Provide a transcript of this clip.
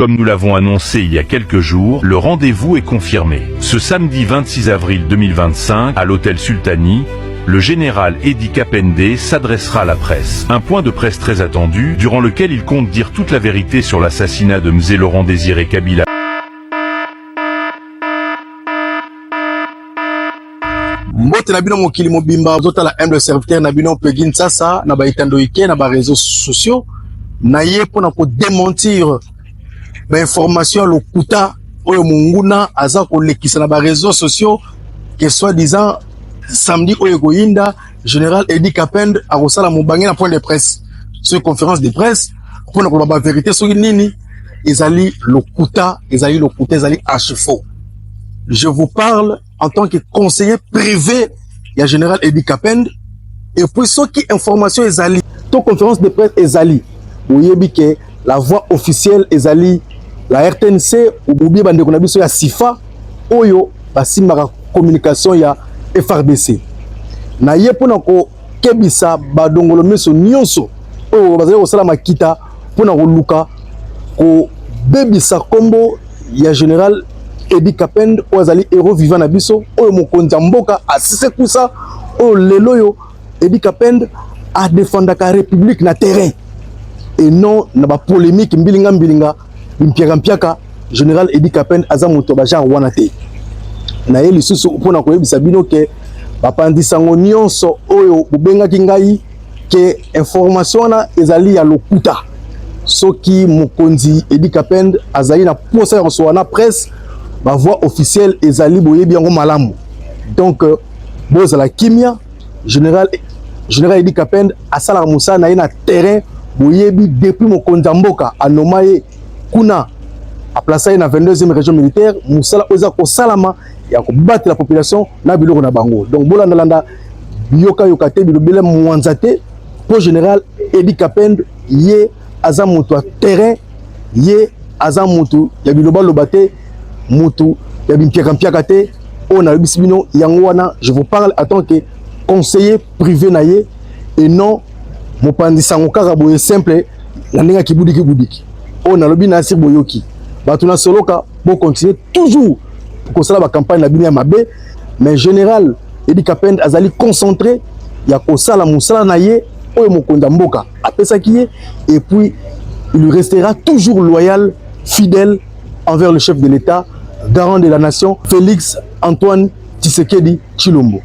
Comme nous l'avons annoncé il y a quelques jours, le rendez-vous est confirmé. Ce samedi 26 avril 2025, à l'hôtel Sultani, le général Eddy Kapend s'adressera à la presse. Un point de presse très attendu, durant lequel il compte dire toute la vérité sur l'assassinat de Mzee Laurent Désiré Kabila. Mbote na bino mokili mobimba, ozotala humble serviteur na bino Peggy Nsasa na ba etando ike na ba réseaux sociaux na ye mpona ko démentir ba information ya lokuta oyo monguna aza kolekisa na ba réseaux sociaux que soi-disant samedi oyo ekoyinda général Eddy Kapend akosala mobange na point de presse sur conférence de presse mpona koloba ba vérité soki nini. Ezali lokuta, ezali lokuta, ezali archi faux. Je vous parle en tant que conseiller privé ya général Eddy Kapend. Et puis soki information ezali to conférence de presse ezali, boyebi ke la voix officielle ezali la RTNC ou bien bandeko na biso ya SIFA oyo basimbaka communication ya FRDC. Na ye mpona kokebisa badongolo miso nyonso oyo bazali kosala makita mpona koluka kobebisa nkombo ya général Eddy Kapend oyo azali héros vivant na biso, oyo mokonzi ya mboka asisekusa, oyo lelo oyo Eddy Kapend adefendaka république na terrain et non na bapolémique mbilinga mbilinga, mpiaka mpiaka. Général Eddy Kapend aza moto ya bagenre wana te. Na ye lisusu mpona koyebisa bino ke bapandisango nyonso oyo bobengaki ngai ke information wana ezali ya lokuta. Soki mokonzi Eddy Kapend azali na posa ya kosola na presse, bavoie officielle ezali, boyebi yango malamu. Donc bozala kimia. Général Eddy Kapend asalaka mosala na ye na terrain. Boyebi depuis mokonzi ya mboka anoma ye kuna, aplaça ye na 22e région militaire, mosala oyo eza kosalama ya kobatela population na biloko na bango. Donc bolandalanda biyokayoka te, bilobela mwanza te, mpo général Eddy Kapend ye aza moto ya terrain, ye aza moto ya bilobaloba te, moto ya bimpiaka-mpiaka te. Oyo nayebisi bino yango wana, je vous parle en tant que conseiller privé na ye et non mopanzi sango kaka boye simple na ndenge ya kibudiki budiki. Oyo nalobi na asir boyoki bato na soloka, bocontinue toujours kosala bacampagne na bino ya mabe, mais général Eddy Kapend azali concentré ya kosala mosala na ye oyo mokonzi ya mboka apesaki ye, et puis il restera toujours loyal, fidèle envers le chef de l'État, garant de la nation, Félix Antoine Tshisekedi Tshilombo.